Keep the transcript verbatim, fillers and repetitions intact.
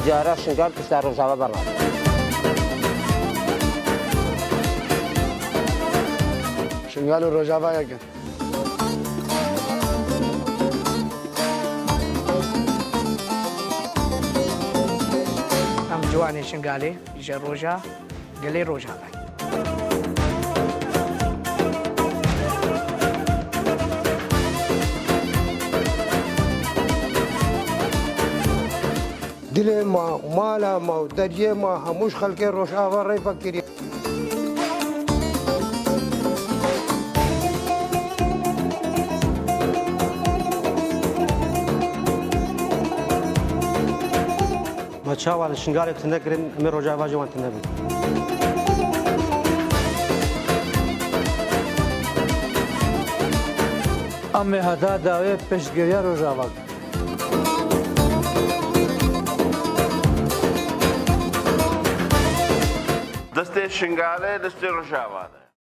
Cara Şingal pişta Rojava bernabe. Şingal û Rojava yek in. Em ciwanê Şingalê ji roja gelê Rojava. Dilê ma, mala ma û deriyê ma hemû ji xelkê Rojava rê vekiriye. Ma çawa li Şingalê tune kirin, em ê Rojava jî wan tune bin. Em ê heta dawê piştgiriya Rojava kin. Destê Şingalê, destê Rojava de.